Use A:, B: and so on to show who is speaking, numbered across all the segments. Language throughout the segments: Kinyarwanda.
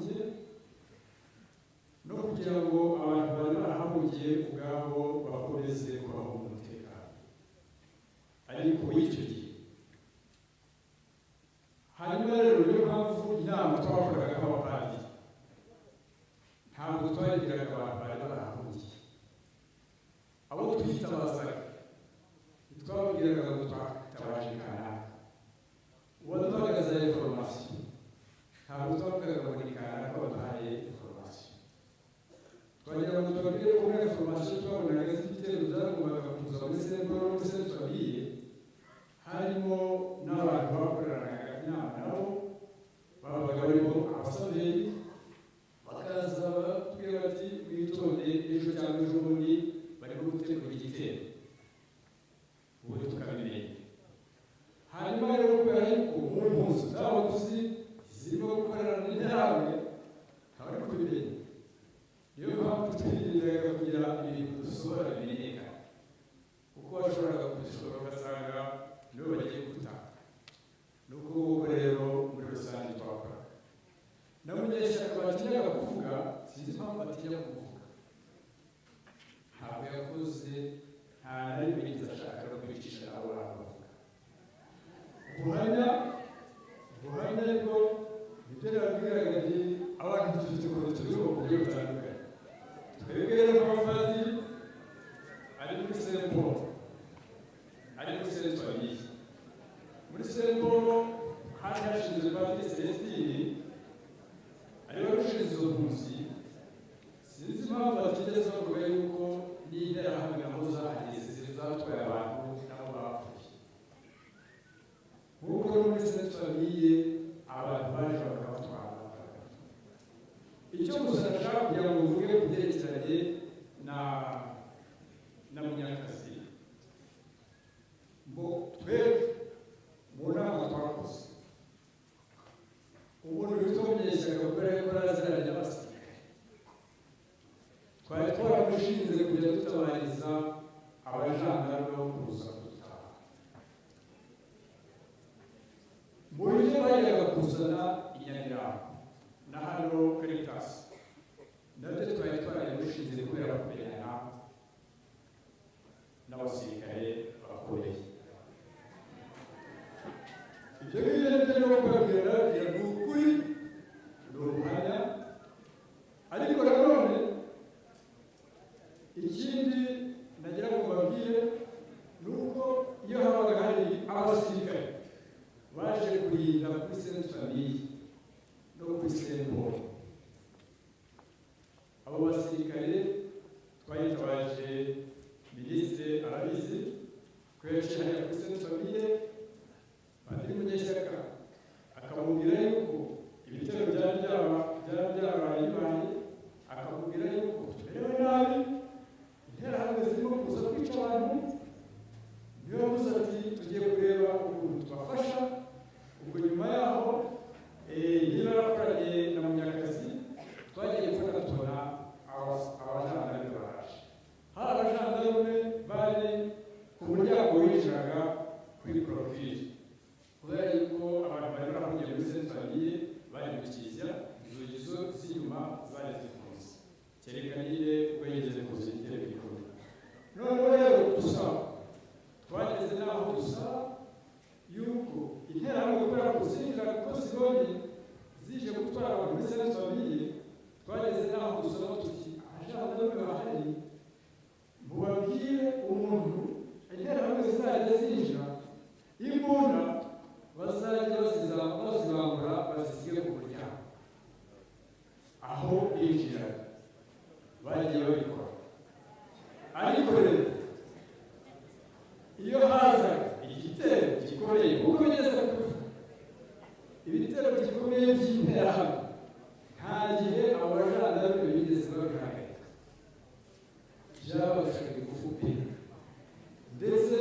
A: barahahungiye, no kugira ngo abantu bari barahahungiye ubwabo bakomeze kubaho mu mutekano. Ariko icyo gihe hanyuma rero, niyo mpamvu inama twakoraga nk'abapadiri ntabwo twagiraga abantu bari barahahungiye. Abo twitabazaga ntitwababwiraga ngo twatabaje kanaka. Uwaduhaga za information ntabwo twavugaga ngo ni kanaka waduhaye information. Twagira ngo tubabwire ko muri information twabonaga z'ibitero byagombaga kuza muri Saint Paul no muri Sainte Famille, harimo n'abantu bakoranaga inama nabo babaga barimo abasaveri, bakaza batubwira bati: "Mwitonde, ejo cyangwa ejo bundi barimo gutegura igitero." Ubundi tukabimenya. Hanyuma rero, kubera yuko mu mpunzi zaba tuzi zirimo gukorana n'Interahamwe, ntabari kubimenya. Niyo mpamvu twirindaga kugira ibintu dusohora bimenyekana, kuko washoboraga kubisohora ugasanga nibo bagiye gutanga. Ni uko nguko rero muri rusange twakoraga. Na Munyeshyaka batinyaga kuvuga, sinzi impamvu batinya kuvuga. Ntabwo yakoze, nta na rimwe yigeze ashaka no kwicisha abo bantu bavuga ubuhamya. Ubuhamya ariko nibyo nababwiraga nti abantu dufite ukuntu tubiho mu buryo butandukanye. Twebwe rero nk'abapadiri, ari muri Saint Paul, ari muri Sainte Famille, muri Saint Paul hari hashinzwe Padiri Celestini, ariwe ushinzwe izo mpunzi. Sinzi impamvu batigeze bavuga yuko n'Interahamwe naho zahageze zatwaye abantu, nabo bapfuye, nk'uko no muri Sainte Famille abantu baje bakabatwara. Icyo gusa nashaka kugira ngo mvuge ku byerekeranye na Munyakazi, ngo twebwe mu nama twakoze, umuntu witwa Munyeshyaka, kubera yuko araziranye n'abasirikare, twari twaramushinze kujya dutabariza abajandarume bo kuza kudutabara mu buryo bajyaga kuzana i Nyamirambo na hano Caritas. Nabyo twari twarabimushinze kubera kumenyana n'abasirikare bakomeye. Ibyo ngibyo nibyo ndimo kubabwira, nababwira ni ukuri, ni ubuhamya. Ariko nanone ikindi nagira ngo mbabwire ni uko iyo habaga hari abasirikare baje kurinda kuri Sainte Famille no kuri Saint Paul, abo basirikare twayitabaje minisitiri, arabizi ko yaciye hariya kuri Sainte Famille, Padiri Munyeshyaka akamubwira yuko ibitero byari byabaye bibaye, akamubwira yuko tumerewe nabi, Interahamwe zirimo kuza kwica abantu. Niyo yavuze ati: "Tugiye kureba ukuntu tubafasha." Ubwo nyuma yaho, niba yarakoranye na Munyakazi, twagiye kubona tubona abajandarume baraje. Hari abajandarume bari ku muryango winjiraga kuri clôture, kubera yuko abantu bari barahungiye muri Sainte Famille bari mu kiliziya, inzugi zo z'inyuma zari zifunze, kereka nyine ubwo yigeze kuza igitero gikomeye. Noneho rero dusaba, twageze n'aho dusaba yuko Interahamwe, kubera kuzinjira kuko zibonye zije gutwara abantu muri Sainte Famille, twageze n'aho dusaba tuti: "Abajandarume bahari, mubabwire umuntu Interahamwe zizajya zinjira, imbunda bazajya bazibambura bazisige ku muryango aho binjira." Bagiye babikora. Ariko rero iyo haza igitero gikomeye, kuko bigeze kubivuga, ibitero bikomeye by'Interahamwe, nta gihe abo bajandarume bigeze babihagarika. Byabashaga ingufu pe. Ndetse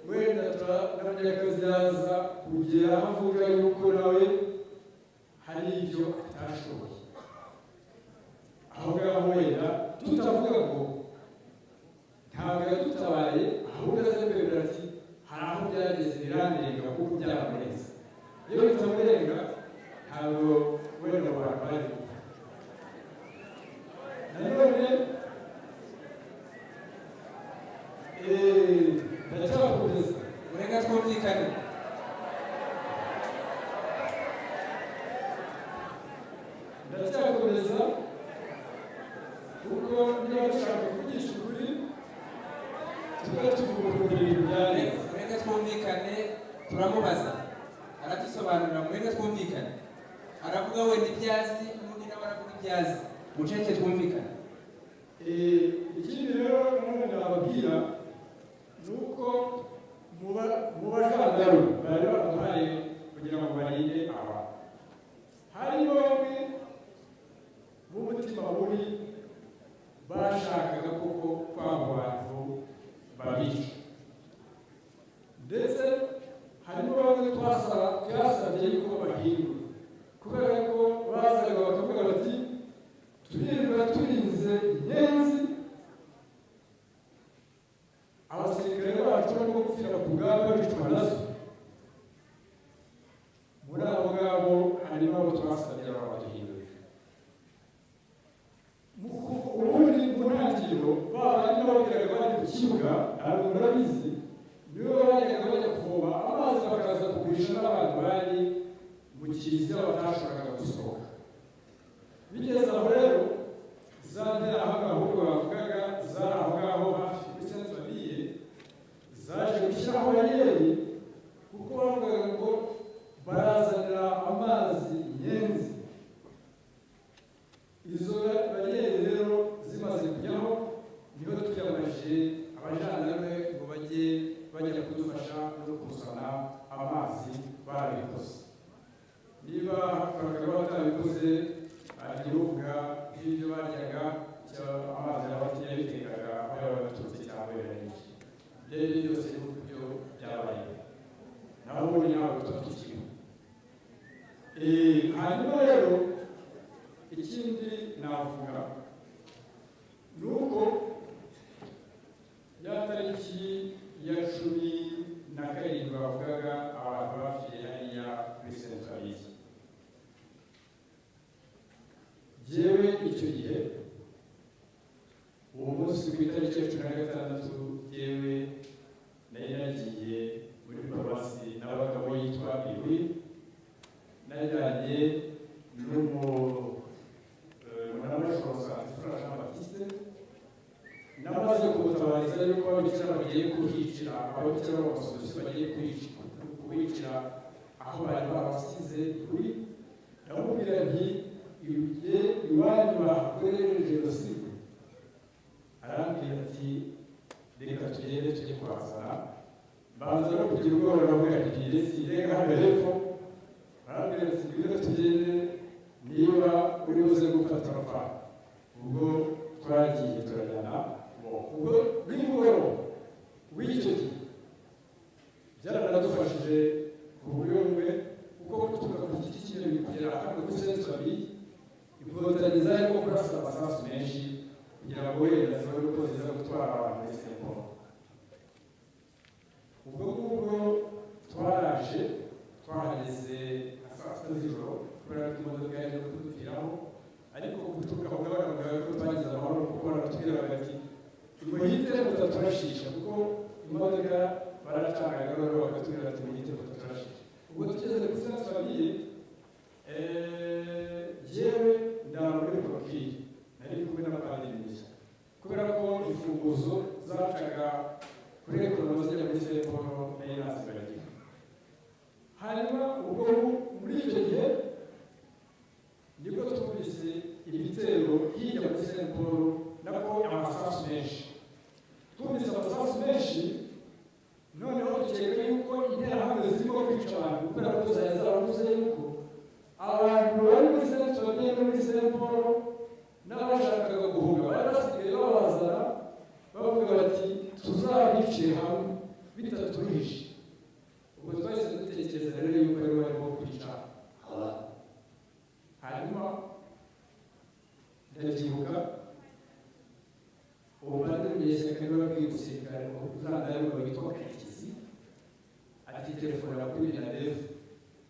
A: wenda n'Abanyakazi yaza kugera aho avuga yuko nawe hari ibyo atashoboye aho ngaho. Wenda tutavuga ngo ntabwo yadutabaye, ahubwo aza kwemera ati: "Hari aho byageze birandenga," kuko byaramurenze. Iyo bitamurenga ntabwo wenda abantu bari gupfa. Ndacyakomeza, kuko niba dushaka kuvugisha ukuri, tuba tuvuga ukuntu ibintu byarenze.
B: Mureke twumvikane. Turamubaza, aradusobanurira. Mureke twumvikane. Aravuga wenda ibyo azi, n'undi nawe aravuga ibyo azi. Mucece twumvikane.
A: Ikindi rero nanone nababwira ni uko mu bajandarume bari baduhaye kugira ngo barinde abantu, harimo bamwe b'umutima mubi bashakaga koko ko abo bantu babica. Ndetse harimo bamwe twasabye yuko bahindura, kubera ko bazaga bakavuga bati: "Turirirwa turinze inyenzi, abasirikare bacu barimo gupfira ku rugamba bicwa nazo." Muri abo ngabo harimo abo twasabye baduhindurira. Ubundi mu ntangiriro, ba bandi babwiraga bari ku kibuga, ntabwo murabizi, nibo bajyaga bajya kuvoma amazi, bakaza kugurisha n'abantu bari mu kiliziya batashoboraga gusohoka. Bigeze aho rero, za nterahamwe ahubwo bavugaga zari aho ngaho hafi kuri Sainte Famille zaje gushyiraho bariyeri, kuko bavugaga ngo barazanira amazi inyenzi. Izo bariyeri rero zimaze kujyaho, niho twiyambaje abajandarume ngo bajye bajya kudufasha no kuzana amazi. Barabikoze. Niba bakaba batabikoze, bagiye bavuga nk'ibyo baryaga, amazi yabitekaga aho yaba yaturutse cyangwa yarariye. Ibyo ari byo byose ni uko byabaye, naho ubundi ntabwo tuba tukiriho. Hanyuma rero ikindi navuga ni uko ya tariki ya 17 bavugaga abantu bapfiriye hariya kuri Sainte Famille, jyewe icyo gihe, uwo munsi ku itariki ya 16, jyewe nari nagiye muri paruwasi n'abagabo yitwa Iwi, najyanye n'umunamashoro Fura Jean Baptiste. Namaze kumutabariza yuko ababikira bagiye kuhicira, ababikira b'abasosi bagiye kuhicira aho bari babasize Iwi. Ndamubwira nti: "Ibyo iwanyu bahakorere jenoside?" Arambwira ati: "Reka tugende tujye kuhazana." Mbanza no kugira ubwoba, ndavuga nti: "Reka hano hepfo." Arambwira ati: "Ngwino tugende, niba uri buze gufata urapfa." Ubwo twagiye turajyana. Ubwo nimugoroba w'icyo gihe byaranadufashije ku buryo bumwe, kuko guturuka ku giti cy'inyoni kugera hano kuri Sainte Famille, inkotanyi zarimo kurasa amasasu menshi kugira ngo wenda zibone uko ziza gutwara abantu muri Saint Paul. Ubwo ngubwo twaraje, twahageze nka saa 6 z'ijoro, kubera ko imodoka yaje kudupfiraho. Ariko guturuka aho ngaho bavuga ko twagize amahoro, kuko baratubwira bati: "Muhite mutaturashisha," kuko imodoka baracangaga, noneho bakatubwira bati: "Muhite mutaturashisha." Ubwo tugeze kuri Sainte Famille, jyewe ndara muri korotire, nari kumwe n'abapadiri mishya, kubera ko imfunguzo zacaga kuri ekonomi zijya muri Saint Paul nari nazibagiwe. Hanyuma ubwo muri icyo gihe nibwo twumvise ibitero hirya muri Saint Paul, nako amasasu menshi. Twumvise amasasu menshi, noneho dukeka yuko interahamwe zirimo kwica abantu, kubera ko zari zaravuze yuko abantu bari muri Sainte Famille no muri Saint Paul n'abashakaga guhunga bari basigaye babazana, bavuga bati: "Tuzabicire hamwe bitaturuhije." Ubwo twahise dutekereza rero yuko aribo barimo kwica abantu. Hanyuma ndabyibuka, uwo padiri Munyeshyaka niwe wabwiye umusirikare uzandarume witwa Karekezi ati: "Telefona kuri Minadef,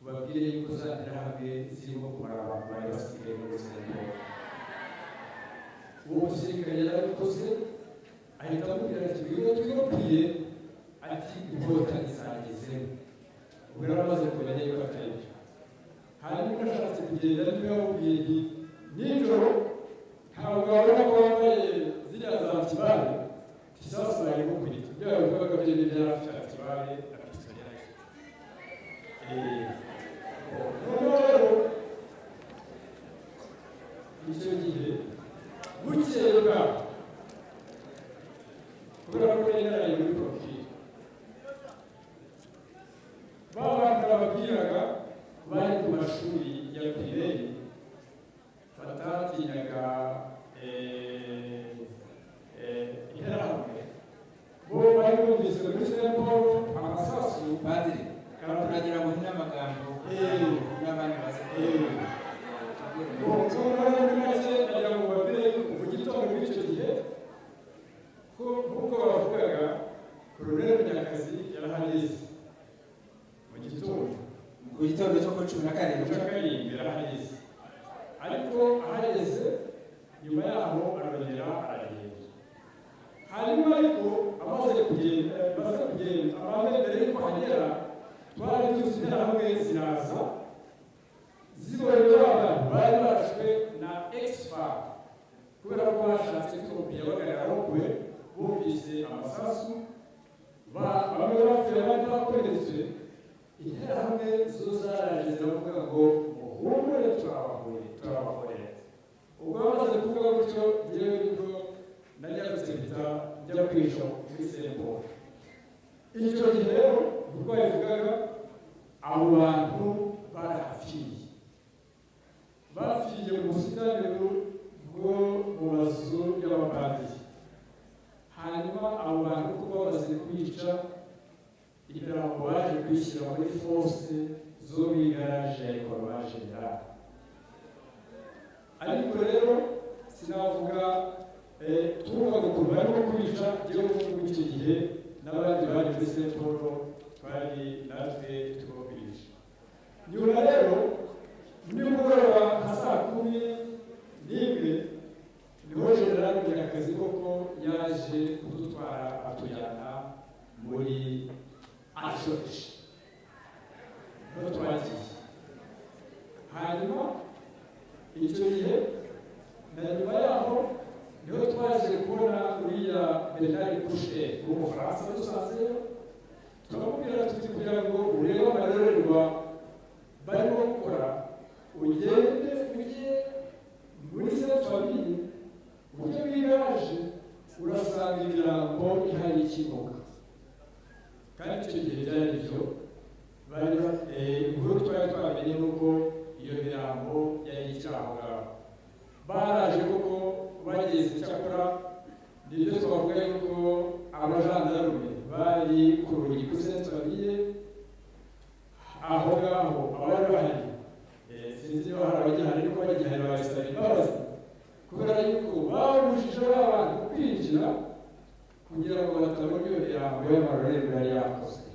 A: ubabwire yuko za nterahamwe zirimo kumara abantu bari basigaye muri Saint Paul." Uwo musirikare yarabikoze, ahita amubwira ati: "Ngwino twibabwiye," ati: "Inkotanyi zagezemo." Ubwo yari amaze kumenya yuko atari byo. Hanyuma nashatse kugenda, niba yamubwiye nti Nijoro ntabwo wabona ko wambaye ziriya za anti-balles, isasu bari gukubita. Ibyo babivugaga byo ni byari afite anti-balles na pistolet yari afite. Noneho rero icyo gihe bukeye bwaho, kubera ko yari yaraye muri porofile, ba bantu bababwiraga bari ku mashuri ya primaire batatinyaga Interahamwe, bo bari bumvise muri Saint Paul amasasu.
B: Padiri, turagira ngo uhine amagambo n'abandi baze.
A: Ubwo muri make nagira ngo mbabwire yuko mu gitondo muri icyo gihe, ko nk'uko bavugaga, Colonel Munyakazi yarahageze mu gitondo.
B: Ku gitondo cyo ku 17.
A: 17 yarahageze, ariko ahageze nyuma yaho arongera aragenda. Hanyuma ariko amaze kugenda amaze mbere yuko ahagera, twari tuzi Interahamwe ziraza zibonye ba bantu bari barashwe na ex-FAB, kubera ko bashatse kwikopiya bagaragara kure. Bumvise amasasu, bamwe bapfuye, abandi bakomeretse. Interahamwe zo zaraje ziravuga ngo: "Muhumure, turabahure, turabahorera." Ubwo bamaze kuvuga gutyo, njyewe nibwo najya mpita njya kwihisha muri Saint Paul. Icyo gihe rero, uko babivugaga, abo bantu barahapfiriye, bapfiriye mu busitani bwo mu mazu y'abapadiri. Hanyuma abo bantu kuko bamaze kwica imirambo, baje kuyishyira muri fosse zo mu igaraje ya École Générale. Ariko rero sinavuga, tuvuga ukuntu barimo kubica. Njyewe muri icyo gihe n'abandi bari muri Saint Paul twari natwe turimo kwica. Nyuma rero nimugoroba nka saa 11 niho Général Munyakazi koko yaje kudutwara, atujyana muri Archoduché, niho twagiye. Hanyuma icyo gihe na nyuma yaho niho twaje kubona uriya Bernard Kouchner w'Umufaransa dusanzeyo. Turamubwira tuti: "Kugira ngo urebe amarorerwa barimo gukora, ugende ujye muri Sainte Famille, ujye mu igaraje, urasanga imirambo ihari ikimuga." Kandi icyo gihe byari byo bari inkuru twari twamenye ni uko iyo mirambo yari ikiri aho ngaho. Baraje koko bageze, icyakora nibyo twavuga yuko abajandarume bari ku rugi kuri Sainte Famille aho ngaho, abari bahari, sinzi niba hari abagihari, ariko bagihari babisaba imbabazi, kubera yuko babujije ba bantu kwinjira kugira ngo batabona iyo mirambo y'amarorerwa yari yakozwe.